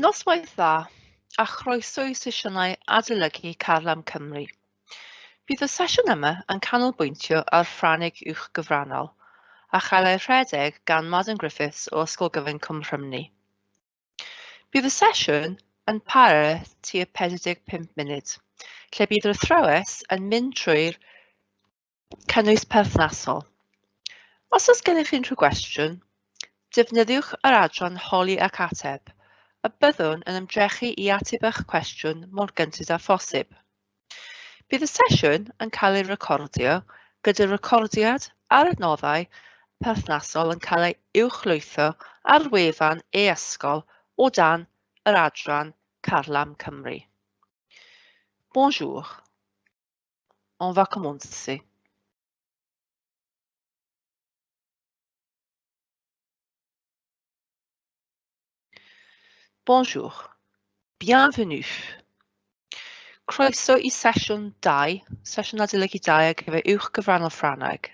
Noswaith dda, a chroeso i sesiynau adolygu Carlam Cymru. Bydd y sesiwn yma yn canolbwyntio ar Ffrangeg uwchgyfrannol a chael ei rhedeg gan Madam Griffiths o Ysgol Gyfun Cwm Rhymni. Bydd y sesiwn yn para tua 45 munud, lle bydd yr athrawes yn mynd trwy'r cynnwys perthnasol. Os oes gennych unrhyw gwestiwn, defnyddiwch yr adran Holi ac Ateb, a byddwn yn ymdrechu i ateb eich cwestiwn mor gynted â phosib. Bydd y sesiwn yn cael ei recordio gyda'r recordiad a'r adnoddau perthnasol yn cael ei uwchlwytho ar wefan e-ysgol o dan yr adran Carlam Cymru. Bonjour. On va commencer. Bonjour. Bienvenue. Croeso i sesiwn 2, sesiwn adolygu 2 ar gyfer uwch gyfrannol Ffrangeg.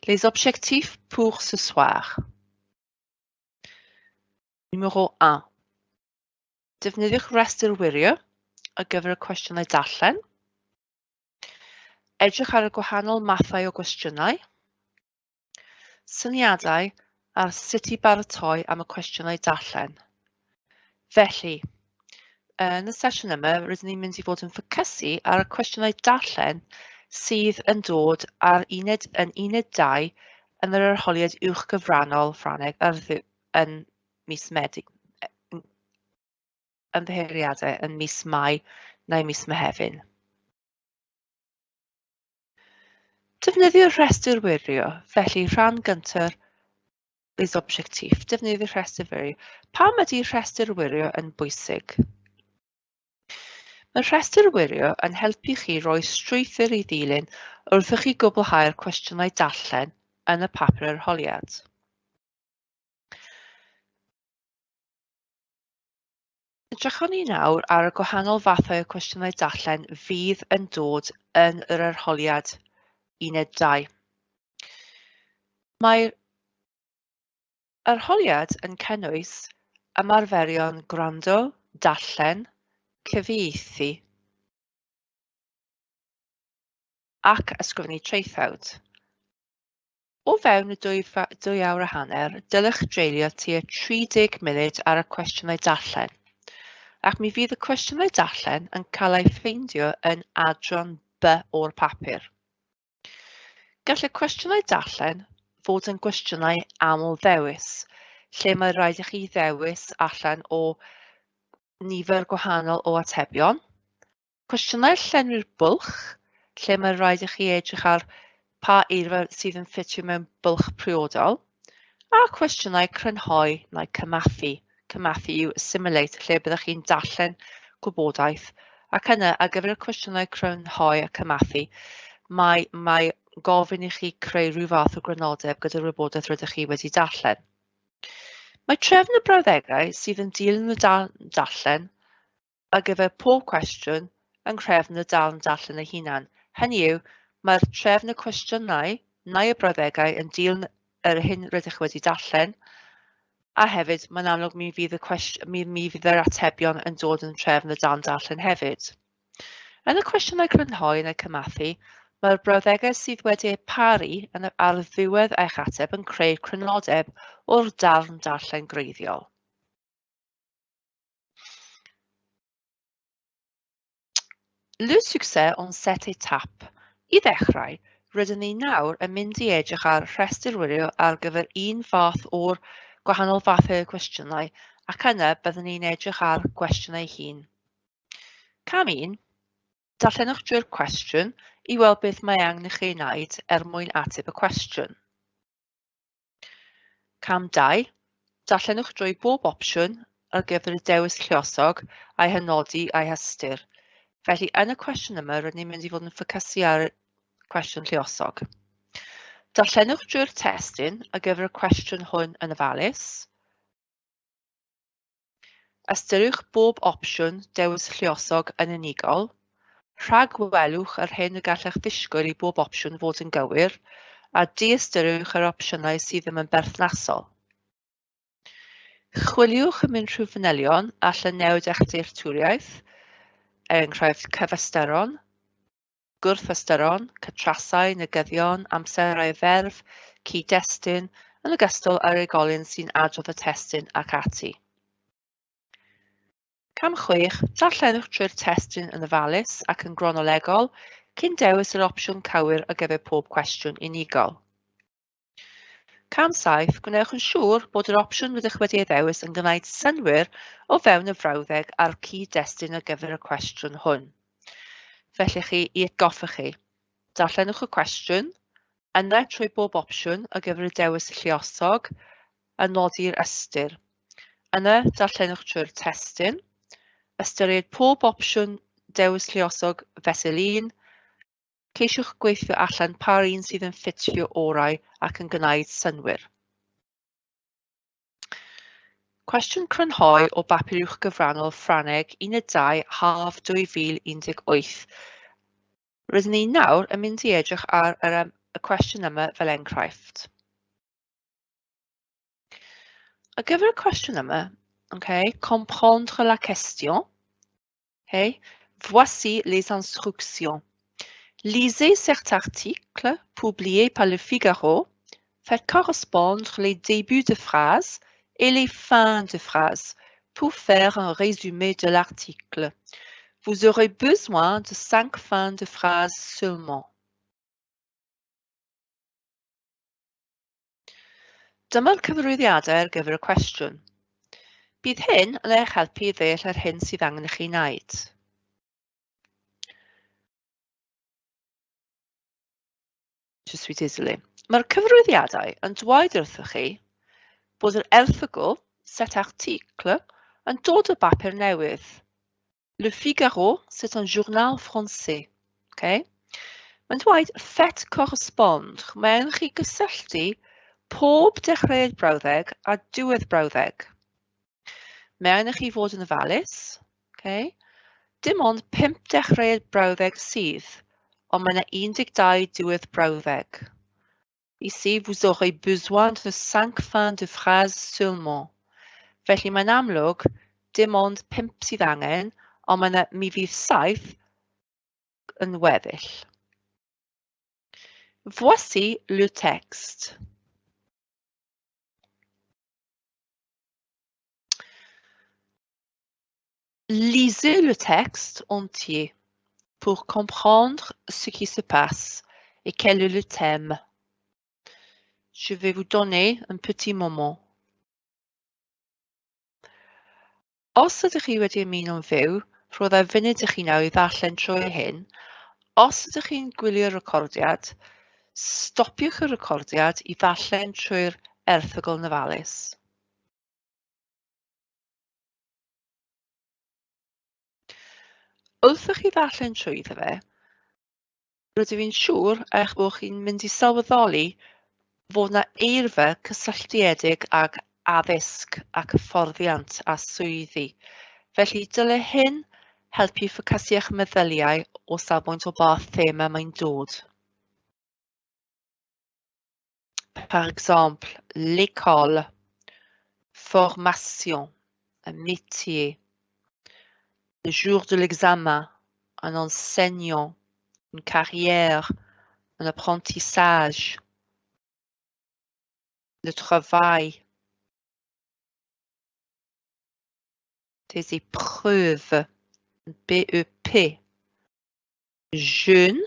Les objectifs pour ce soir. Numéro 1. Defnyddiwch restr wirio ar gyfer y cwestiynau darllen. Edrych ar y gwahanol mathau o gwestiynau. Syniadau ar sut i baratoi am y cwestiynau darllen. Felly, yn y sesiwn yma, rydyn ni'n mynd i fod yn ffocysu ar y cwestiynau darllen sydd yn dod ar uned, yn uned 2 yn yr arholiad uwchgyfrannol Ffrangeg ar, yn mis Medi, ymddiheuriadau yn mis Mai neu mis Mehefin. Defnyddio'r rhestr wirio, felly rhan gyntaf les objectifs, defnyddio'r rhestr wirio. Pam ydy rhestr wirio yn bwysig? Mae'r rhestr wirio yn helpu chi roi strwythur i ddilyn wrth i chi gwblhau'r cwestiynau darllen yn y papur arholiad. Edrychwn ni nawr ar y gwahanol fathau o cwestiynau darllen fydd yn dod yn yr arholiad uned 2. Mae'r arholiad yn cynnwys ymarferion gwrando, darllen, cyfieithu ac ysgrifennu traethawd. O fewn y dwy, dwy awr a hanner, dylech dreulio tua 30 munud ar y cwestiynau darllen, ac mi fydd y cwestiynau darllen yn cael eu ffeindio yn adran B o'r papur. Gall y cwestiynau darllen fod yn gwestiynau aml ddewis, lle mae rhaid i chi ddewis allan o nifer gwahanol o atebion, Cwestiynau llenwi'r bwlch, lle mae rhaid i chi edrych ar pa eirfa sydd yn ffitio mewn bwlch priodol, a cwestiynau crynhoi neu cymathu. Cymathu yw assimilate, lle byddwch chi'n darllen gwybodaeth, ac yna ar gyfer y cwestiynau crynhoi a cymathu, mae, mae gofyn i chi creu rhyw fath o grynodeb gyda'r wybodaeth rydych chi wedi darllen. Mae trefn y brawddegau sydd yn dilyn y darllen ar gyfer pob cwestiwn yng nhrefn y darn darllen ei hunan. Hynny yw, mae'r trefn y cwestiynau neu y brawddegau yn dilyn yr hyn rydych wedi darllen, a hefyd mae'n amlwg mi fydd, y cwest mi, mi fydd yr atebion yn dod yn trefn y darn darllen hefyd. Yn y cwestiynau crynhoi neu cymathu, mae'r brawddegau sydd wedi eu paru yn y, ar ddiwedd eich ateb yn creu crynodeb o'r darn darllen gwreiddiol. Le succès en sept étapes. I ddechrau, rydyn ni nawr yn mynd i edrych ar rhestr wirio ar gyfer un fath o'r gwahanol fathau o gwestiynau ac yna byddwn ni'n edrych ar gwestiynau hun. Cam 1. Darllenwch drwy'r cwestiwn i weld beth mae angen i chi ei wneud er mwyn ateb y cwestiwn. Cam 2. Darllenwch drwy bob opsiwn ar gyfer y dewis lluosog a'i hynodi a'i hystyr. Felly, yn y cwestiwn yma, rydyn ni'n mynd i fod yn ffocysu ar y cwestiwn lluosog. Darllenwch drwy'r testun ar gyfer y cwestiwn hwn yn ofalus. Ystyriwch bob opsiwn dewis lluosog yn unigol. Rhagwelwch yr hyn y gallech ddisgwyl i bob opsiwn fod yn gywir, a diystyriwch yr opsiynau sydd ddim yn berthnasol. Chwiliwch am unrhyw fanylion all newid eich dealltwriaeth, er enghraifft cyfystyron, gwrthystyron, cytrasau, negyddion, amserau ferf, cyd-destun, yn ogystal â'r oedolyn sy'n adrodd y testun ac ati. Cam 6, darllenwch trwy'r testun yn ofalus ac yn gronolegol cyn dewis yr opsiwn cywir ar gyfer pob cwestiwn unigol. Cam 7, gwnewch yn siŵr bod yr opsiwn rydych wedi ei ddewis yn gwneud synnwyr o fewn y frawddeg a'r cyd-destun ar gyfer y cwestiwn hwn. Felly chi, i atgoffa chi, darllenwch y cwestiwn, yna trwy bob opsiwn ar gyfer y dewis lluosog a nodi'r ystyr. Yna darllenwch trwy'r testun, ystyried pob opsiwn dewis lluosog fesul un, ceisiwch gweithio allan pa un sydd yn ffitio orau ac yn gwneud synnwyr. Cwestiwn crynhoi o bapur uwch gyfrannol Ffrangeg 12 Haf 2018. Rydyn ni nawr yn mynd i edrych ar yr, y cwestiwn yma fel enghraifft. Ar gyfer y cwestiwn yma, okay, comprendre la question, okay, voici les instructions. Lisez cet article publié par Le Figaro. Faites correspondre les débuts de phrases et les fins de phrases pour faire un résumé de l'article. Vous aurez besoin de 5 fins de phrases seulement. Dyma'r cyfarwyddiadau ar gyfer y cwestiwn. Bydd hyn yn eich helpu i ddeall yr hyn sydd angen i chi wneud. Je suis désolée. Mae'r cyfarwyddiadau yn dweud wrthych chi bod yr erthygl, cet article, yn dod o bapur newydd. Le Figaro, c'est un journal français. Okay? Mae'n dweud faites correspondre. Mae angen chi gysylltu pob dechreuad brawddeg a diwedd brawddeg. Mae angen chi fod yn ofalus. Okay? Dim ond 5 dechreuad brawddeg sydd, ond mae yna 12 diwedd brawddeg. Ici, vous aurez besoin de 5 fins de phrase seulement. Felly mae'n amlwg, dim ond 5 sydd angen, ond mae yna, mi fydd 7 yn weddill. Voici le texte. Lisez le texte entier pour comprendre ce qui se passe et quel est le thème. Je vais vous donner un petit moment. Os ydych chi wedi ymuno'n fyw, rhoddai funud i chi nawr i ddarllen trwy hyn. Os ydych chi'n gwylio'r recordiad, stopiwch y recordiad i ddarllen trwy'r erthygl yn ofalus. Wrth i chi ddarllen trwyddo fe, rydw i'n siŵr eich bod chi'n mynd i sylweddoli fod yna eirfa cysylltiedig ag addysg ac hyfforddiant a swyddi. Felly dylai hyn helpu ffocysu eich meddyliau o safbwynt o ba thema mae'n dod. Par exemple, l'école, formation, un métier, le jour de l'examen, un enseignant, une carrière, un apprentissage, le travail, des épreuves, BEP, jeunes,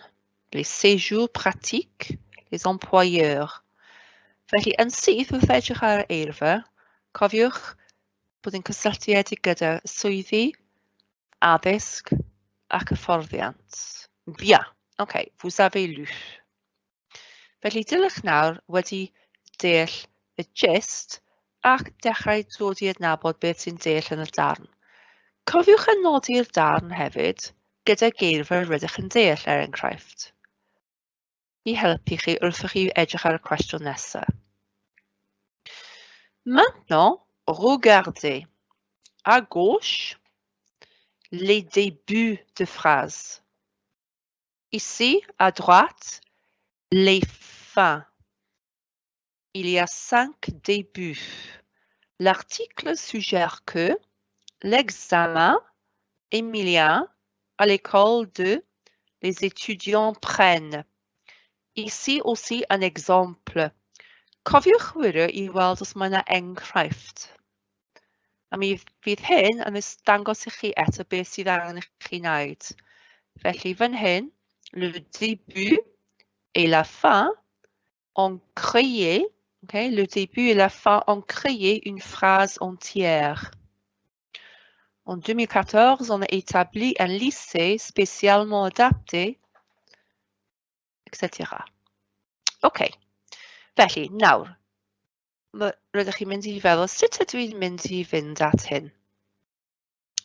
les séjours pratiques, les employeurs. Felly, yn syth wrth edrych ar yr eirfa, cofiwch bod yn cysylltiedig gyda swyddi, addysg ac hyfforddiant. Bien, ok, vous avez lu. Felly, dylech nawr wedi deall y gist ac dechrau dod i adnabod beth sy'n deall yn y darn. Cofiwch yn nodi'r darn hefyd gyda geirfa rydych yn deall, er enghraifft, i helpu chi wrth i chi edrych ar y cwestiwn nesaf. Maintenant, regardez à gauche les débuts de phrases. Ici, à droite, les fins. Il y a 5 débuts. L'article suggère que l'examen Emilia à l'école de les étudiants prennent. Ici aussi un exemple. Cofiwch wirio i weld os mae yna enghraifft. A mi fydd hyn yn dangos i chi eto beth sydd angen i chi wneud. Felly fan hyn, le début et la fin ont créé, okay, le début et la fin ont créé une phrase entière. En 2014, on a établi un lycée spécialement adapté, etc. OK. Felly, nawr, rydych chi'n mynd i feddwl, sut ydw i'n mynd i fynd at hyn?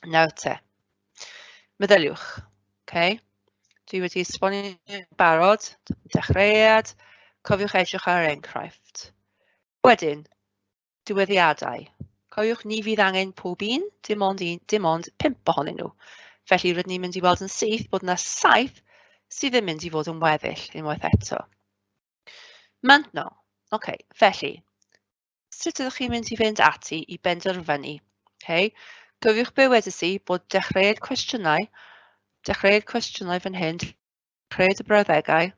Nawr te, meddyliwch, okay? Dwi wedi esbonio'n barod, dechreuad, cofiwch edrych ar yr enghraifft. Wedyn, diweddiadau. Cofiwch, ni fydd angen pob un, dim ond un, dim ond 5 ohonyn nhw. Felly rydyn ni'n mynd i weld yn syth bod yna 7 sydd yn mynd i fod yn weddill unwaith eto. Maintenant, okay, felly, sut ydych chi'n mynd i fynd ati i benderfynu? Okay? Cofiwch be wedes i bod dechreuad cwestiynau, dechreuad cwestiynau fan hyn, dechreuad y brawddegau,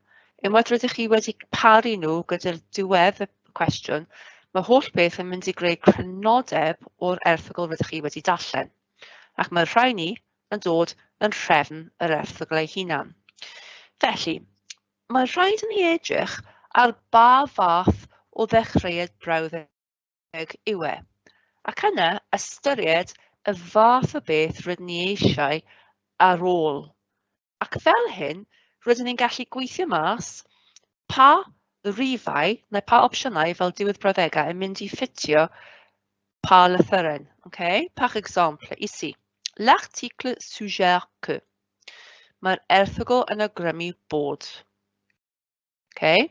unwaith rydych chi wedi paru nhw gyda'r diwedd y cwestiwn, mae holl beth yn mynd i greu crynodeb o'r erthygl rydych chi wedi darllen. Ac mae'r rhai ni yn dod yn nhrefn yr erthygl ei hunan. Felly, mae rhaid i ni edrych ar ba fath o ddechreuad brawddeg yw e, ac yna ystyried y fath o beth rydyn ni eisiau ar ôl. Ac fel hyn, rydyn ni'n gallu gweithio mas pa rifau neu pa opsiynau fel diwedd brawddegau yn mynd i ffitio pa lythyren. Okay? Par exemple, ici, l'article suggère que. Mae'r erthygl yn awgrymu bod. Okay?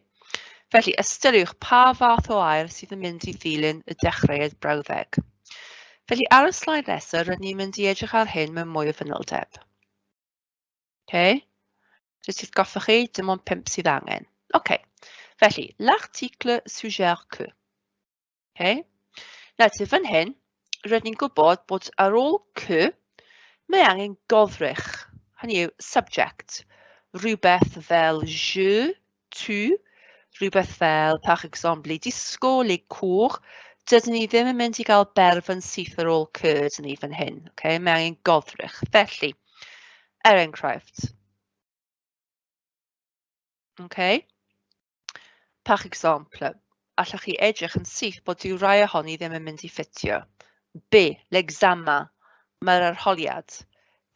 Felly, ystyriwch pa fath o air sydd yn mynd i ddilyn y dechreuad brawddeg. Felly, ar y sleid nesaf, rydyn ni'n mynd i edrych ar hyn mewn mwy o fanyldeb. Okay? Jyst i'ch goffa chi, dim ond 5 sydd angen. Okay. Felly, l'article suggère que. Okay. Nawr te, fan hyn, rydyn ni'n gwybod bod ar ôl que, mae angen goddrych, hynny yw subject, rhywbeth fel je, tu, rhywbeth fel, par exemple, les discours, les cours. Dydyn ni ddim yn mynd i gael berf yn syth ar ôl que, dyn ni fan hyn. Okay? Mae angen goddrych. Felly, er enghraifft, okay? Par exemple, allwch chi edrych yn syth bod dyw rai ohoni ddim yn mynd i ffitio. B, l'examen, mae'r arholiad.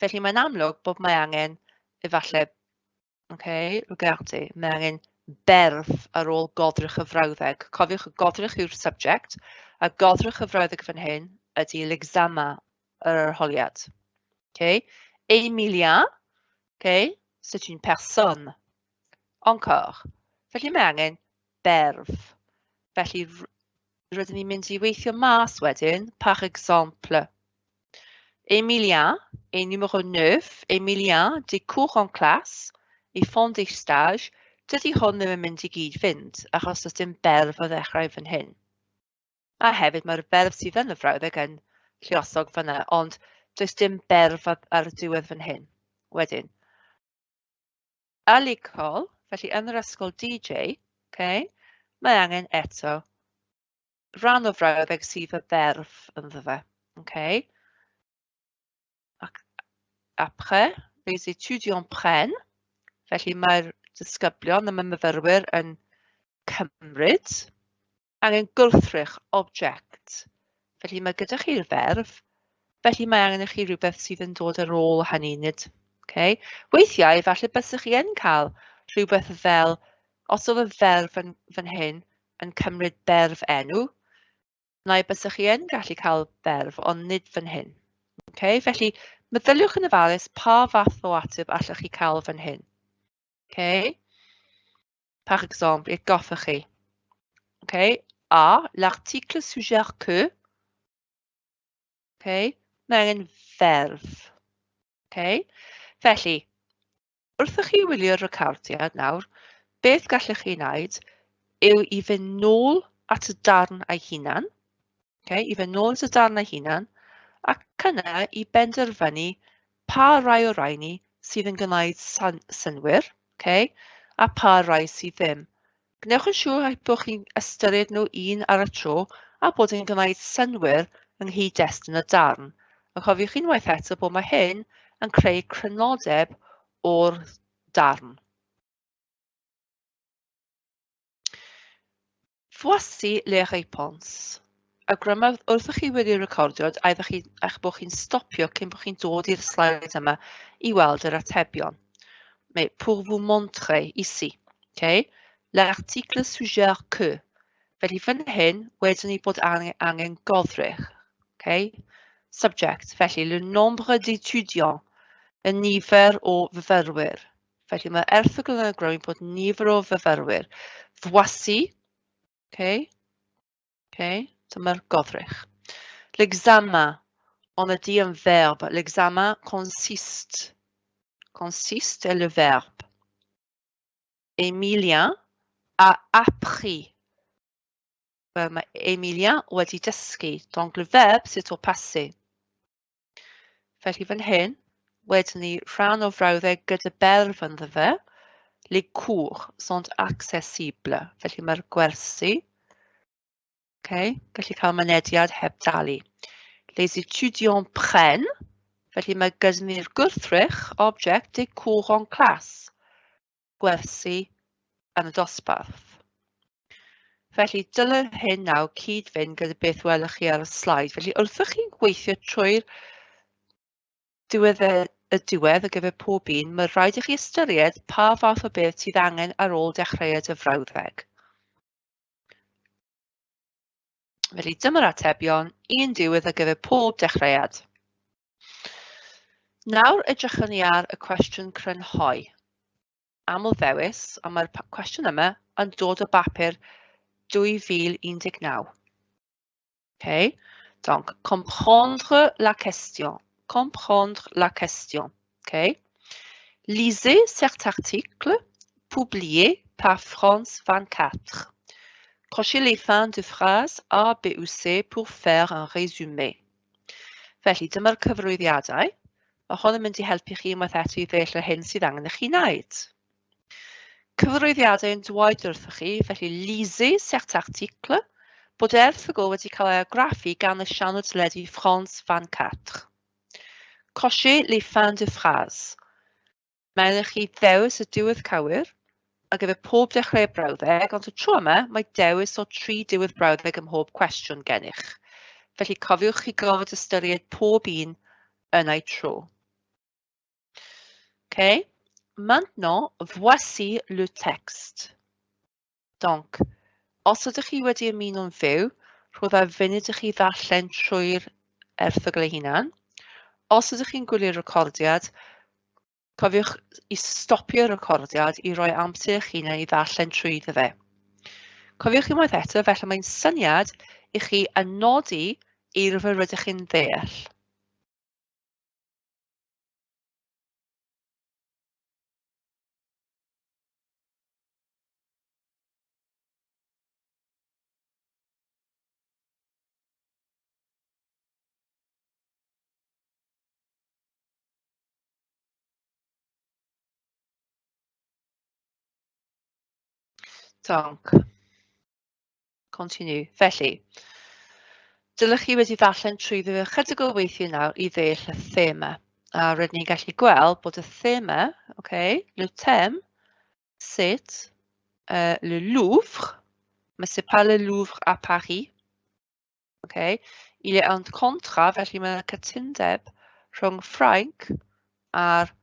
Felly mae'n amlwg bod mae angen, efallai, okay, regardez, mae angen berf ar ôl goddrych y frawddeg. Cofiwch, y goddrych yw'r subject, a goddrych y frawddeg fan hyn ydy l'examen, yr arholiad. Okay. Emilia, okay, c'est une personne. Encore. Felly mae angen berf. Felly rydyn ni'n mynd i weithio mas wedyn, par exemple. Emilien est numéro 9. Emilien des cours en classe et font des stages. Dydy hwn ddim yn mynd i gyd fynd, achos does dim berf o ddechrau fan hyn. A hefyd mae'r berf sydd yn y frawddeg yn lluosog fan'na, ond does dim berf ar y diwedd fan hyn. Wedyn, à l'école, felly yn yr ysgol DJ, okay, mae angen eto rhan o frawddeg sydd y berf ynddo fe. Okay. Ac après, les étudiants prennent, felly mae'r disgyblion, y myfyrwyr yn cymryd, angen gwrthrych, object. Felly mae gyda chi'r ferf, felly mae angen i chi rhywbeth sydd yn dod ar ôl hynny, nid... Okay? Weithiau, falle bysych chi yn cael rhywbeth fel, os oedd y ferf yn fan hyn yn cymryd berf enw, neu bysych chi yn gallu cael berf, ond nid fan hyn. Okay? Felly, meddyliwch yn ofalus pa fath o ateb allwch chi cael fan hyn. Okay? Par exemple, i atgoffa chi. Okay? A, l'article suggère que. Okay? Mae angen ferf. Okay? Felly, wrth i chi wylio'r recordiad nawr, beth gallwch chi wneud yw i fynd nôl at y darn ei hunan. Okay, i fynd nôl at y darn ei hunan, ac yna i benderfynu pa rai o'r rhaini sydd yn gwneud synnwyr, okay, a pa rai sydd ddim. Gwnewch yn siŵr eich bod chi'n ystyried nhw un ar y tro a bod yn gwneud synnwyr yng nghyd-destun y darn. A chofiwch unwaith eto bod mae hyn yn creu crynodeb o'r darn. Voici les réponses. Awgrymaf wrthych chi wylio'r recordiad a chi, eich bod chi'n stopio cyn bod chi'n dod i'r sleid yma i weld yr atebion. Mais pour vous montrer ici, okay, l'article suggère que. Felly fan hyn, wedyn ni bod angen goddrych. Okay? Subject, felly le nombre d'étudiants, y nifer o fyfyrwyr. Felly mae erthygl yn awgrymu bod nifer o fyfyrwyr. Voici, okay, okay, dyma'r goddrych. L'examen, on a dit un verbe. L'examen consiste. Consiste est le verbe. Emilien a appris. Wel, mae Emilien wedi dysgu. Donc le verbe, c'est au passé. Felly fan hyn, wedyn ni rhan o frawddeg gyda berf ynddo fe. Les cours sont accessibles. Felly mae'r gwersi, okay, gallu cael mynediad heb dalu. Les étudiants prennent, felly mae gyda ni'r gwrthrych, object, des cours en classe, gwersi yn y dosbarth. Felly dylai hyn nawr cyd-fynd gyda beth welwch chi ar y sleid. Felly wrth chi gweithio trwy'r diwedd y diwedd ar gyfer pob un, mae rhaid i chi ystyried pa fath o beth sydd angen ar ôl dechreuad y frawddeg. Felly dyma'r atebion, un diwedd ar gyfer pob dechreuad. Nawr edrychwn ni ar y cwestiwn crynhoi. Aml ddewis, a mae'r cwestiwn yma yn dod o bapur 2019. Okay. Donc, comprendre la question. Comprendre la question. Okay. Lisez cet article publié par France 24. Cochez les fins de phrase A, B ou C pour faire un résumé. Felly, dyma'r cyfarwyddiadau. Mae hwn yn mynd i helpu chi unwaith eto i ddeall yr hyn sydd angen i chi wneud. Cyfarwyddiadau yn dweud wrthych chi, felly lisez cet article, bod erthygl wedi cael ei argraffu gan y sianel teledu France 24. Cochez les fins de phrase. Mae angen chi ddewis y diwedd cywir ar gyfer pob dechrau brawddeg, ond y tro yma mae dewis o 3 diwedd brawddeg ym mhob cwestiwn gennych. Felly cofiwch chi gorfod ystyried pob un yn ei tro. Okay. Maintenant, voici le texte. Donc, os ydych chi wedi ymuno'n fyw, rhoddai funud i chi ddarllen trwy'r erthygl ei hunan. Os ydych chi'n gwylio'r recordiad, cofiwch i stopio'r recordiad i roi amser i'ch hunan i ddarllen trwyddo fe. Cofiwch unwaith eto, felly mae'n syniad i chi anodi eirfa rydych chi'n ddeall. Donc, continue. Felly, dylech chi wedi ddarllen trwyddo ychydig o weithiau nawr i ddeall y thema. A rydyn ni'n gallu gweld bod y thema, okay, le thème, c'est le Louvre, mais c'est pas le Louvre à Paris. Okay. Il y a un contrat, felly mae yna cytundeb rhwng Ffrainc a'r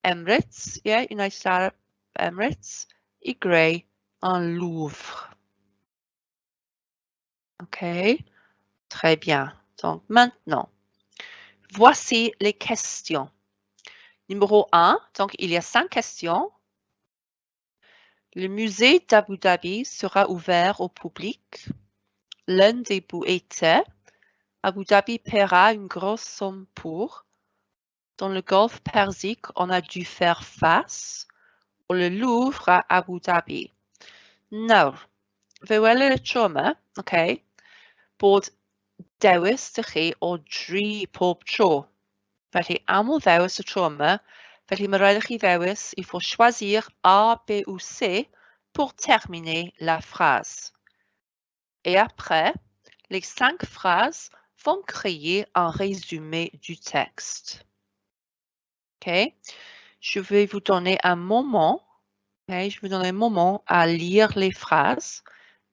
Emirates, yeah, United Arab Emirates, i greu un Louvre. Ok, très bien. Donc maintenant, voici les questions. Numéro 1, donc il y a 5 questions. Le musée d'Abu Dhabi sera ouvert au public. L'un des bouts était, Abu Dhabi paiera une grosse somme pour. Dans le golfe Persique, on a dû faire face. Au le Louvre à Abu Dhabi. Nawr, fe welir y tro yma, okay, bod dewis dych chi o dri pob tro. Felly aml ddewis y tro yma, felly mae rhaid i chi ddewis, il faut choisir A, B ou C pour terminer la phrase. Et après, les cinq phrases vont créer un résumé du texte. Okay. Je vais vous donner un moment, okay, je vous donne un moment à lire les phrases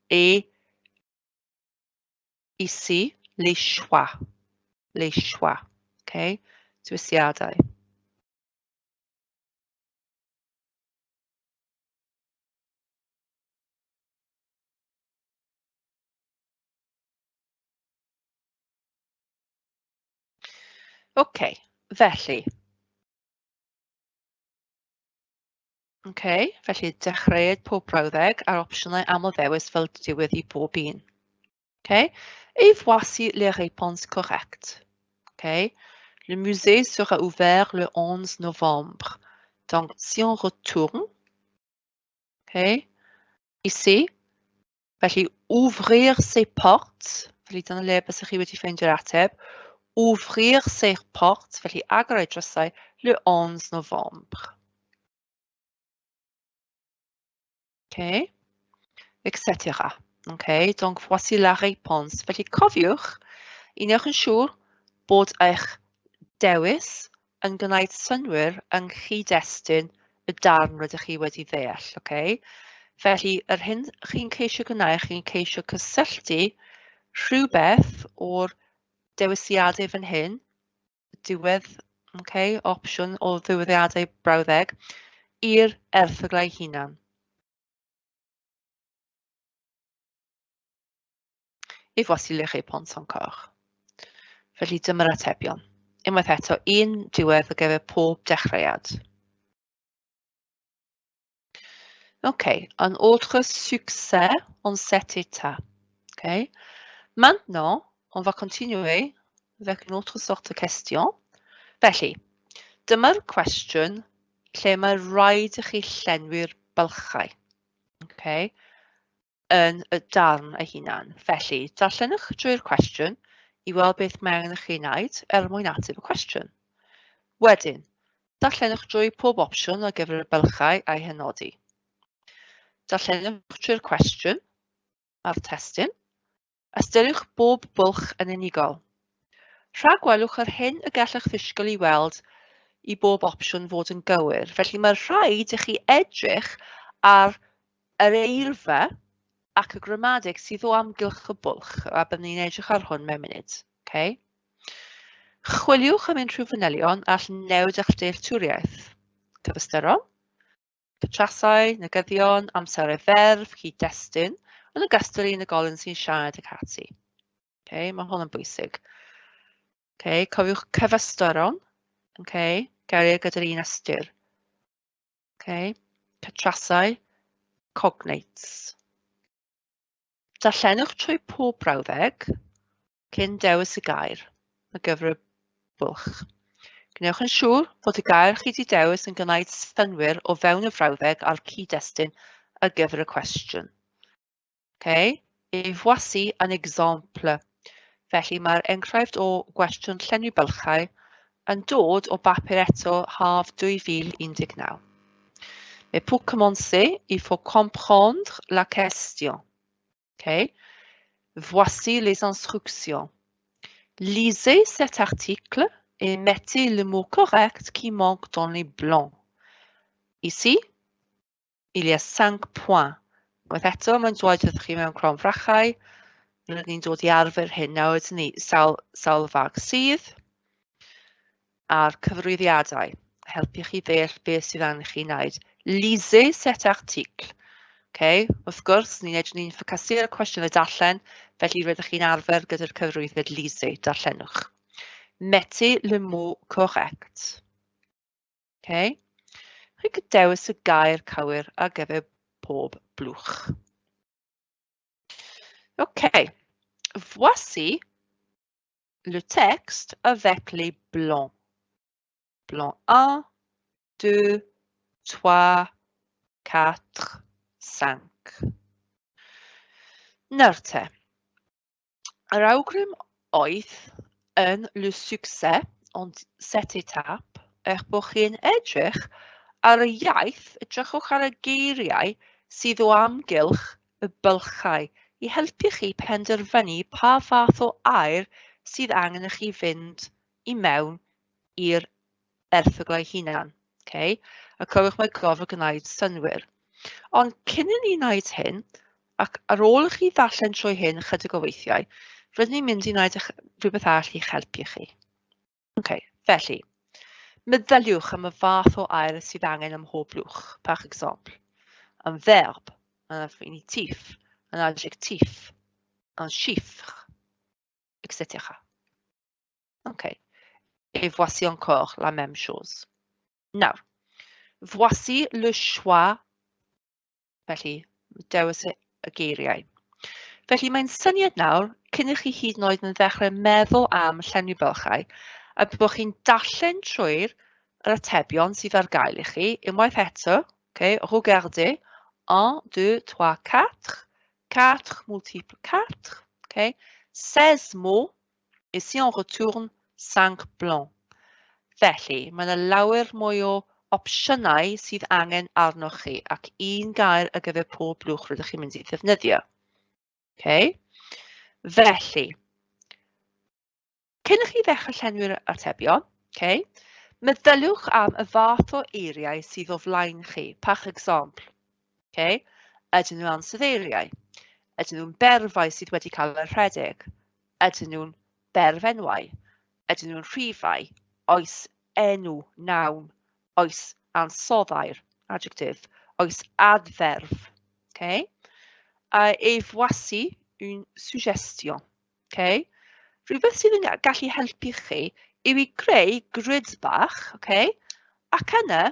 et ici, les choix. Les choix. Okay. Dewisiadau. Ok, felly. Ok, felly dechreuad pob brawddeg a'r opsiynau aml-ddewis fel diwedd i bob un. Ok, et voici les réponses correctes. Ok, le musée sera ouvert le 11 novembre. Donc, si on retourne, ok, ici, felly ouvrir ses portes, felly dyna le bysych chi wedi ffeindio'r ateb, ouvrir ses portes, felly agor ei drysau, le 11 novembre. Ok, etc. Ok, donc voici la réponse. Felly cofiwch i newch yn siŵr bod eich dewis yn gwneud synnwyr yng nghyd-destun y darn rydych chi wedi ddeall. Ok, felly yr hyn chi'n ceisio gwneud, chi'n ceisio cysylltu rhywbeth o'r dewisiadau fan hyn, diwedd, okay, opsiwn o ddiweddiadau brawddeg, i'r erthyglau hunan. Et voici les réponses encore. Felly dyma'r atebion. Unwaith eto, un diwedd ar gyfer pob dechreuad. Ok, un autre succès en cet état. Ok, maintenant, on va continuer avec une autre sorte de question. Felly, dyma'r cwestiwn lle mae rhaid i chi llenwi'r bylchau. Okay, yn y darn ei hunan. Felly, darllenwch drwy'r cwestiwn i weld beth mae angen i chi wneud er mwyn ateb y cwestiwn. Wedyn, darllenwch drwy pob opsiwn ar gyfer y bylchau a'i hynodi. Darllenwch drwy'r cwestiwn a'r testun. Ystyriwch bob bwlch yn unigol. Rhagwelwch yr hyn y gallech ddisgwyl i weld i bob opsiwn fod yn gywir. Felly mae rhaid i chi edrych ar yr eirfa ac y gramadeg sydd o amgylch y bwlch, a byddwn ni'n edrych ar hwn mewn munud. Okay? Chwiliwch am unrhyw fanylion all newid eich dealltwriaeth. Cyfystyron, cytrasau, negyddion, amserau ferf, cyd-destun, yn ogystal i unigolyn sy'n siarad ac ati. Okay, mae hwn yn bwysig. Okay, cofiwch cyfystyron, okay, geiriau gyda'r un ystyr. Okay, cytrasau, cognates. Darllenwch trwy pob brawddeg cyn dewis y gair ar gyfer y bwlch. Gwnewch yn siŵr fod y gair chi wedi dewis yn gwneud synnwyr o fewn y frawddeg a'r cyd-destun ar gyfer y cwestiwn. Okay. Et voici un exemple. Felly mae'r enghraifft o gwestiwn llenwi bylchau yn dod o bapur eto haf 2019. Mais pour commencer, il faut comprendre la question. Okay. Voici les instructions. Lisez cet article et mettez le mot correct qui manque dans les blancs. Ici, il y a cinq points. Unwaith eto, mae'n dweud wrthych chi mewn cronfrachau. Rydyn ni'n dod i arfer hyn nawr, ydyn ni, sawl, sawl fag sydd a'r cyfrwyddiadau. Helpu chi ddeall beth sydd angen chi wneud. Lisez cet article. Okay. Wrth gwrs, ni'n edrych ni'n ffocysu ar y cwestiwn y darllen, felly rydych chi'n arfer gyda'r cyfrwyddiad lisez, darllenwch. Mettez le mot correct. Okay. Chi'n dewis y gair cywir ar gyfer pob blwch. Ok, voici le texte avec les blancs. Blanc 1, 2, 3, 4, 5. Nawr te, yr awgrym oedd yn le succès en cette étape, eich bod chi'n edrych ar y iaith, edrychwch ar y geiriau sydd o amgylch y bylchau i helpu chi penderfynu pa fath o air sydd angen i chi fynd i mewn i'r erthyglau hunan. Okay? A cofiwch mae gofod gwneud synnwyr. Ond cyn i ni wneud hyn, ac ar ôl i chi ddarllen trwy hyn chydig o weithiau, rydyn ni'n mynd i wneud rhywbeth arall i'ch helpu chi. Okay, felly, meddyliwch am y fath o air sydd angen ym mhob blwch, par exemple. Un verbe, un infinitif, un adjectif, un chiffre, etc. Ok. Et voici encore la même chose. Nawr, voici le choix, felly, dewis y geiriau. Felly mae'n syniad nawr, cyn i chi hyd yn oed yn ddechrau meddwl am llenwi bylchau, a bod chi'n darllen trwy'r yr atebion sydd ar gael i chi, unwaith eto, okay, regardez, 1, 2, 3, 4, 4 multiple 4, okay, 16 mots, et si on retourne, 5 blancs. Felly, mae yna lawer mwy o opsiynau sydd angen arnoch chi ac un gair ar gyfer pob blwch rydych chi'n mynd i ddefnyddio. Okay. Felly, cyn i chi ddechrau llenwi'r atebion, okay, meddyliwch am y fath o eiriau sydd o flaen chi. Par exemple, okay, ydyn nhw'n ansoddeiriau? Ydyn nhw'n berfau sydd wedi cael eu rhedeg? Ydyn nhw'n berfenwau? Ydyn nhw'n rhifau? Oes enw, noun? Oes ansoddair, adjective? Oes adferf? Okay. Et voici une suggestion. Okay. Rhywbeth sydd yn gallu helpu chi yw i greu grid bach, okay? Ac yna,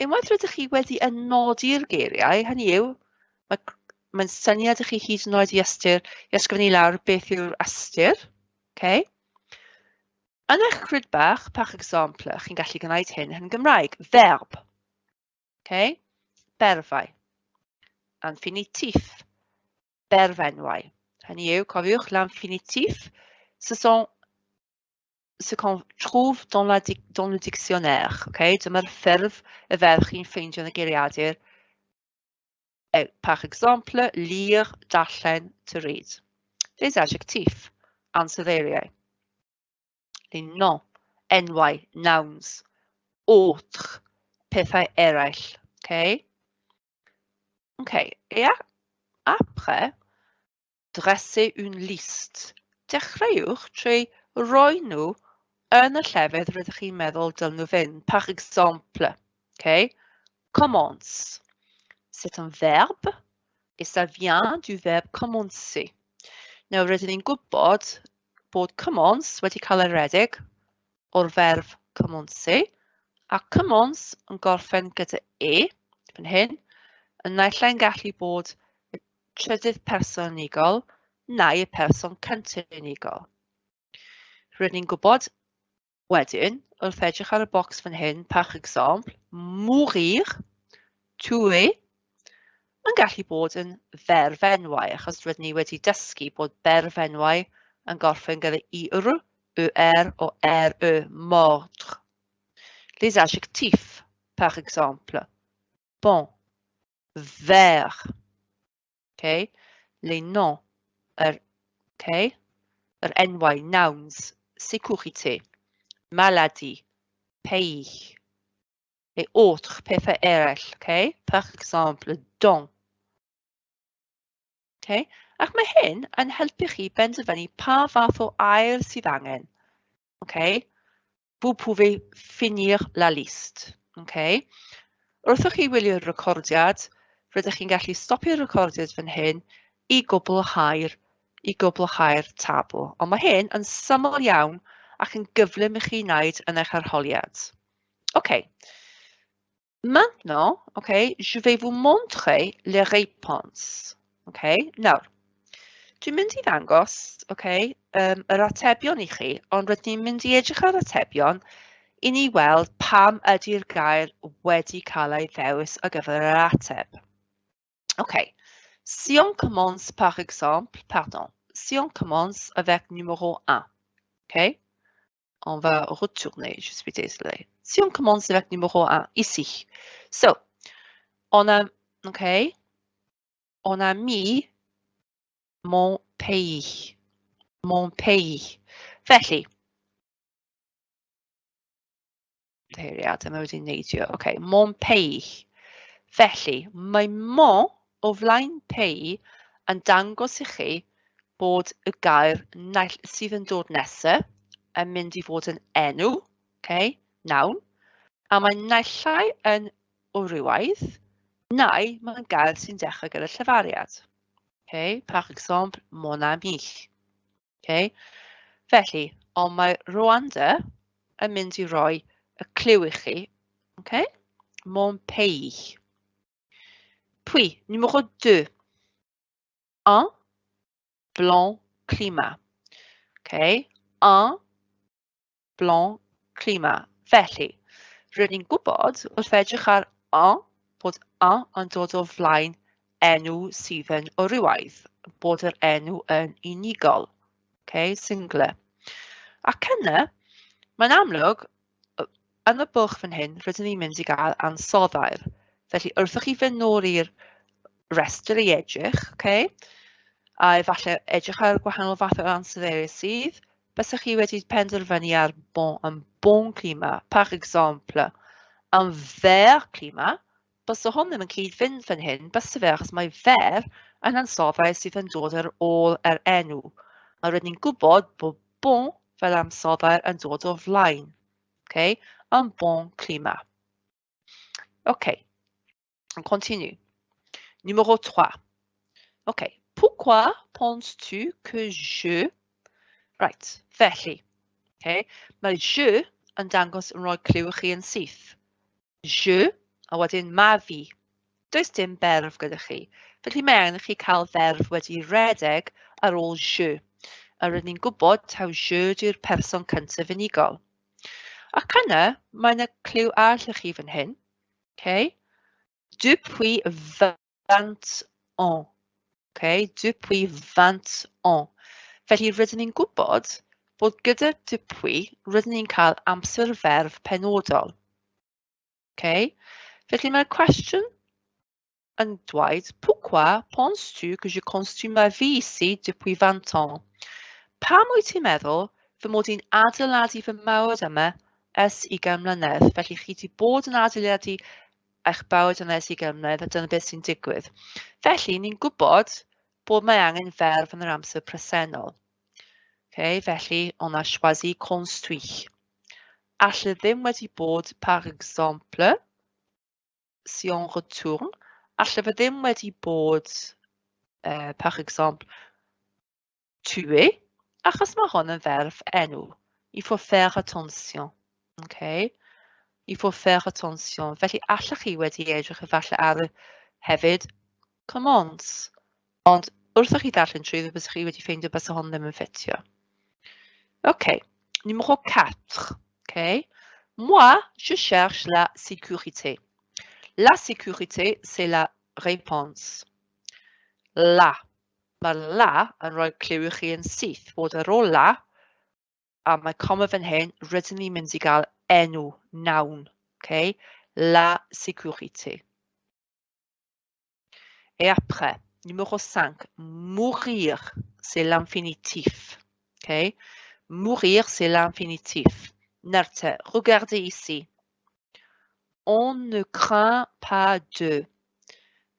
unwaith rydych chi wedi ynodi'r geiriau, hynny yw, mae'n mae syniad i chi hyd yn oed i ystyr, i ysgrifennu lawr beth yw'r ystyr, okay? Yn eich grid bach, par exemple, chi'n gallu gwneud hyn yn Gymraeg, verb, okay? Berfau, infinitif, berfenwau. Hynny yw, cofiwch, l'infinitif, ce sont ce qu'on trouve dans le dictionnaire. Okay? Dyma'r ffurf y ferch chi'n ffeindio yn y geiriadur. Par exemple, lire, darllen, to read. Les adjectifs, ansoddeiriau. Les noms, enwau, nouns. Autres, pethau eraill. Okay? Okay. Et après, dresser une liste. Dechreuwch trwy roi nhw yn y llefydd rydych chi'n meddwl dylen nhw fynd. Par exemple, okay? Commence. C'est un verbe et ça vient du verbe commencer. Nawr rydyn ni'n gwybod bod commence wedi cael ei redeg o'r ferf commencer, a commence yn gorffen gyda e, fan hyn, yn naill ai'n gallu bod y trydydd person unigol neu y person cyntaf unigol. Rydyn ni'n gwybod wedyn, wrth edrych ar y bocs fan hyn, par exemple, mourir, tuer, yn gallu bod yn ferfenwau, achos rydyn ni wedi dysgu bod berfenwau yn gorffen gyda ir, er o re, mordre. Les adjectifs, par exemple, bon, vert, okay? Les noms, okay? Yr enwau, nouns, sécurité, maladie, pays, et autres, pethau eraill, okay? Par exemple, don. Okay? Ac mae hyn yn helpu chi benderfynu pa fath o air sydd angen. Okay? Vous pouvez finir la liste. Okay? Wrth i chi wylio'r recordiad, rydych chi'n gallu stopio'r recordiad fan hyn i gwblhau'r tabl. Ond mae hyn yn syml iawn ac yn gyflym i chi wneud yn eich arholiad. OK. Maintenant, okay, je vais vous montrer les réponses. Okay, nawr, dwi'n mynd i ddangos, okay, yr atebion i chi, ond rydyn ni'n mynd i edrych ar atebion i ni weld pam ydy'r gair wedi cael ei ddewis ar gyfer yr ateb. OK. Si on commence par exemple, pardon, si on commence avec numéro 1. Okay? On va retourner, je suis désolée. Si on commence avec numéro 1, ici. So, on a, okay, on a mis mon pays. Mon pays. Felly, ymddiheuriadau, mae wedi neidio. Okay, mon pays. Felly, mae mon o flaen pays yn dangos i chi bod y gair naill sydd yn dod nesaf yn mynd i fod yn enw, okay, noun, a mae naill ai yn wrywaidd, neu mae'n gair sy'n dechrau gyda llefariad. Okay, par exemple, mon ami. Okay. Felly, ond mae Rwanda yn mynd i roi y cliw i chi. Okay. Mon pays. Puis, numéro 2. Un blanc climat. Okay. Un blanc climat. Felly, rydyn ni'n gwybod wrth edrych ar un bod un yn dod o flaen enw sydd yn wrywaidd, bod yr enw yn unigol, okay, singular. Ac yna, mae'n amlwg, yn y bwlch fan hyn, rydyn ni'n mynd i gael ansoddair. Felly, wrth i chi fynd nôl i'r restr i edrych, okay, a efallai edrych ar gwahanol fath o ansoddeiriau sydd, bysech chi wedi penderfynu ar bon, un bon climat, par exemple, un vert climat, byse hwn ddim yn cyd-fynd fan hyn, byse fe, achos mae fer yn ansoddair sydd yn dod ar ôl yr enw. A rydyn ni'n gwybod bod bon fel ansoddair yn dod o flaen. Okay? Un bon climat. OK. On continue. Numéro 3. OK. Pourquoi penses-tu que je... Right, felly. Okay. Mae je yn dangos yn rhoi clyw i chi yn syth. Je, a wedyn ma fi. Does dim berf gyda chi. Felly mae angen i chi cael ferf wedi redeg ar ôl je. A rydyn ni'n gwybod taw je di'r person cyntaf unigol. Ac yna, mae yna clyw arall i chi fan hyn. Okay. Depuis 20 ans. Okay. Depuis 20 ans. Felly rydyn ni'n gwybod bod gyda depuis rydyn ni'n cael amser ferf penodol. Okay. Felly mae'r cwestiwn yn dweud, Pourquoi penses-tu que je construis ma vie ici depuis 20 ans? Pam wyt ti'n meddwl fy mod i'n adeiladu fy mywyd yma ers 20 mlynedd? Felly chi wedi bod yn adeiladu eich bywyd yma ers 20 mlynedd a dyna beth sy'n digwydd. Felly ni'n gwybod bod mae angen ferf yn yr amser presennol. Okay, felly, on a choisi construit. Alle ddim wedi bod, par exemple, si on retourne, alle fe ddim wedi bod, par exemple, tuer, achos mae hwn yn ferf enw. Il faut faire attention. Okay? Il faut faire attention. Felly allech chi wedi edrych efallai ar hefyd commence. Ond wrth i chi ddarllen trwy bysech chi wedi ffeindio bysa hon ddim yn ffitio. Ok, numéro 4. Ok. Moi, je cherche la sécurité. La sécurité, c'est la réponse. La. Mae la yn rhoi clyw i chi yn syth bod ar ôl la, a mae coma fan hyn, rydyn ni'n mynd i gael enw, noun. Okay? La sécurité. Et après, numéro 5, mourir, c'est l'infinitif. Okay? Mourir, c'est l'infinitif. Nawr regardez ici. On ne craint pas de.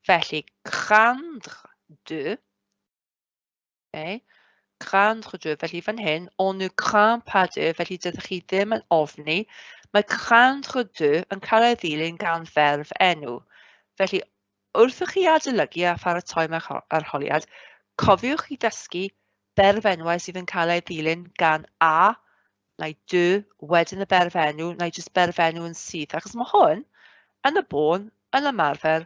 Felly, craindre de. Okay? Craindre de. Felly fan hyn, on ne craint pas de. Felly dydych chi ddim yn ofni. Mae craindre de yn cael ei ddilyn gan ferf enw. Felly, wrth i chi adolygu a pharatoi mae'ch arholiad, cofiwch i ddysgu berfenwau sydd yn cael ei ddilyn gan a neu de wedyn y berfenw, neu jyst berfenw yn syth, achos mae hwn yn y bôn yn ymarfer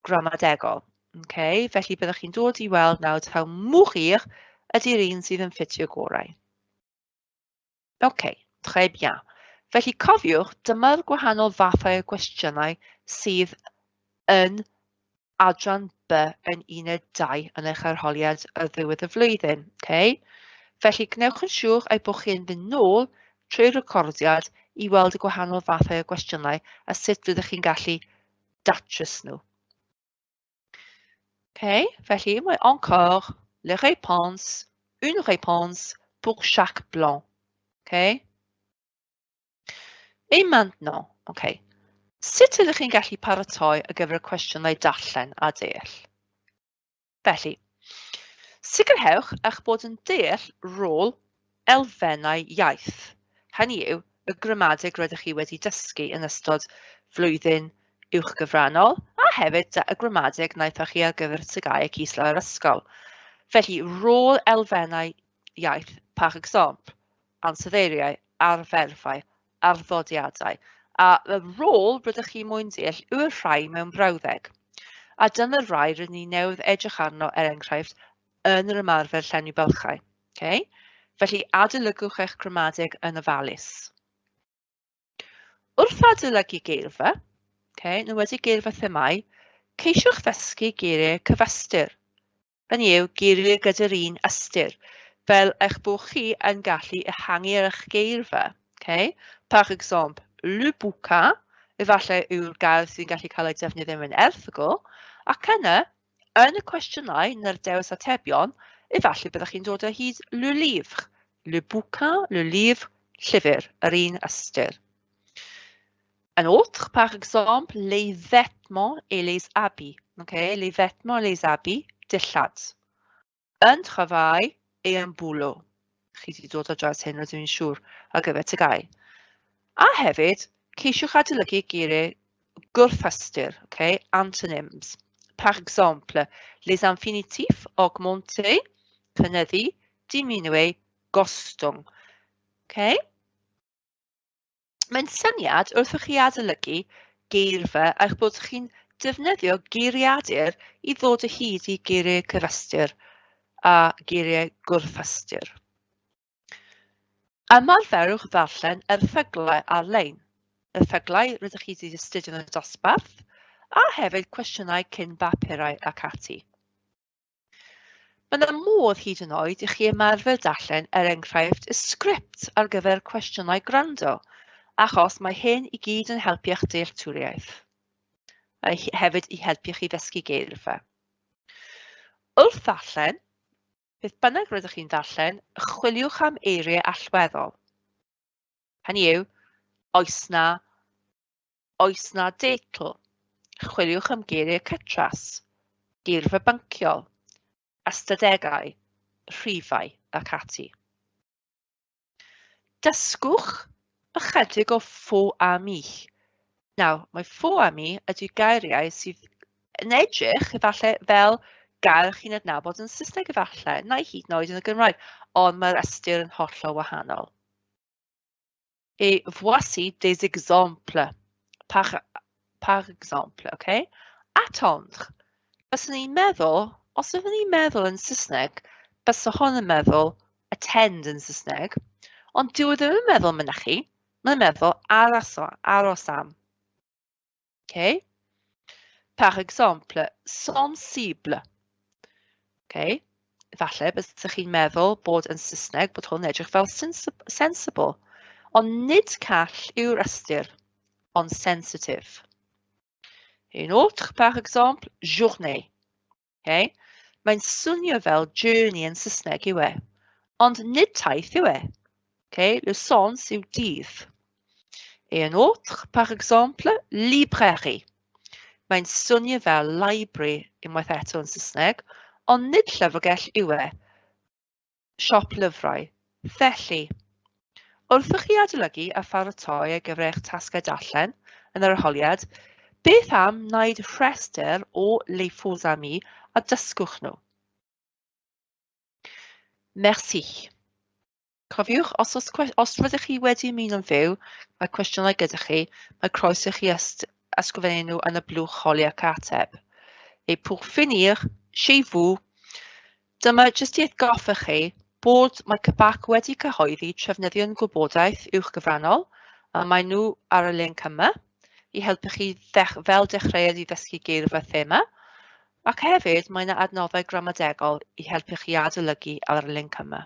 gramadegol. Okay? Felly byddwch chi'n dod i weld nawr taw mourir ydy'r un sydd yn ffitio gorau. OK, très bien. Felly cofiwch, dyma'r gwahanol fathau o gwestiynau sydd yn adran B yn uned 2 yn eich arholiad ar ddiwedd y flwyddyn. Okay? Felly gwnewch yn siŵr eich bod chi'n mynd nôl trwy'r recordiad i weld y gwahanol fathau o gwestiynau a sut rydych chi'n gallu datrys nhw. Okay, felly mae encore les réponses, une réponse pour chaque blanc. Okay. Et maintenant, okay. Sut ydych chi'n gallu paratoi ar gyfer y cwestiynau darllen a deall? Felly, sicrhewch eich bod yn deall rôl elfennau iaith, hynny yw, y gramadeg rydych chi wedi dysgu yn ystod flwyddyn uwchgyfrannol a hefyd y gramadeg wnaethoch chi ar gyfer TGAU ac islaw yr ysgol. Felly, rôl elfennau iaith, par exemple, ansoddeiriau, arferfau, arddodiadau, a y rôl rydych chi moyn deall yw'r rhai mewn brawddeg. A dyna'r rhai rydyn ni newydd edrych arno, er enghraifft, yn yr ymarfer llenwi bylchau. Okay? Felly adolygwch eich gramadeg yn ofalus. Wrth adolygu geirfa, okay, nhw wedi geirfa themâu, ceisiwch ddysgu geiriau cyfystyr. Hynny yw, geiriau gyda'r un ystyr, fel eich bod chi yn gallu ehangu ar eich geirfa. Okay? Par exemple, le bouquin, efallai yw'r gair sy'n gallu cael ei defnyddio mewn erthygl, ac yna, yn y cwestiynau neu'r dewis atebion, efallai byddwch chi'n dod o hyd le livre, le bouquin, le livre, llyfr, yr un ystyr. Un autre, par exemple, les vêtements et les habits. Okay? Les vêtements et les habits, dillad. Un travail et un boulot. Chi wedi dod ar draws hyn, rydw i'n siŵr, ar gyfer TGAU. A hefyd, ceisiwch adolygu geiriau gwrthystyr, okay? Antonyms. Par exemple, les infinitifs, augmenter, cynyddu, diminuer, gostwng. Okay? Mae'n syniad wrth i chi adolygu geirfa eich bod chi'n defnyddio geiriadur i ddod o hyd i geiriau cyfystyr a geiriau gwrthystyr. Ymarferwch ddarllen erthyglau ar-lein, erthyglau rydych chi wedi astudio yn y dosbarth, a hefyd cwestiynau cyn bapurau ac ati. Mae yna modd hyd yn oed i chi ymarfer darllen, er enghraifft, y sgript ar gyfer cwestiynau gwrando, achos mae hyn i gyd yn helpu eich dealltwriaeth, a hefyd i helpu chi ddysgu geirfa. Wrth ddarllen, beth bynnag rydych chi'n darllen, chwiliwch am eiriau allweddol. Hynny yw, oes na Oes 'na deitl? Chwiliwch am geiriau cytras, geirfa bynciol, ystadegau, rhifau ac ati. Dysgwch ychydig o faux amis. Nawr, mae faux amis ydy geiriau sydd yn edrych efallai fel gair chi'n adnabod yn Saesneg efallai, neu hyd yn oed yn y Gymraeg, ond mae'r ystyr yn hollol wahanol. Et voici des exemples. Par, par exemple, okay? Attendre. Byswn i'n meddwl, os ydyn ni'n meddwl yn Saesneg, bysa hwn yn meddwl attend yn Saesneg, ond dyw e ddim yn meddwl mynychu, mae'n meddwl aros, aros am. Okay? Par exemple, sensible. Okay? Falle byddwch chi'n meddwl bod yn Saesneg bod hwn edrych fel sensible, ond nid call yw'r ystyr, ond sensitive. Un autre, par exemple, journée. Okay? Mae'n swnio fel journey yn Saesneg yw e, ond nid taith yw e. Okay? Le sens yw dydd. Et un autre, par exemple, librairie. Mae'n swnio fel library unwaith eto yn Saesneg, ond nid llyfrgell yw e. Siop lyfrau. Felly, wrth i chi adolygu a pharatoi ar gyfer eich tasgau darllen yn yr arholiad, beth am wneud rhestr o Les Faux Amis a dysgwch nhw? Merci. Cofiwch, os, os, os rydych chi wedi ymuno'n fyw, mae cwestiynau gyda chi, mae croeso i chi ysgrifennu nhw yn y blwch holi ac ateb. Et pour finir, chez vous, dyma jyst i atgoffa chi bod mae CBAC wedi cyhoeddi trefnyddion gwybodaeth uwchgyfrannol, a maen nhw ar y linc yma i helpu chi fel dechreuad i ddysgu geirfa thema, ac hefyd mae yna adnoddau gramadegol i helpu chi adolygu ar y linc yma.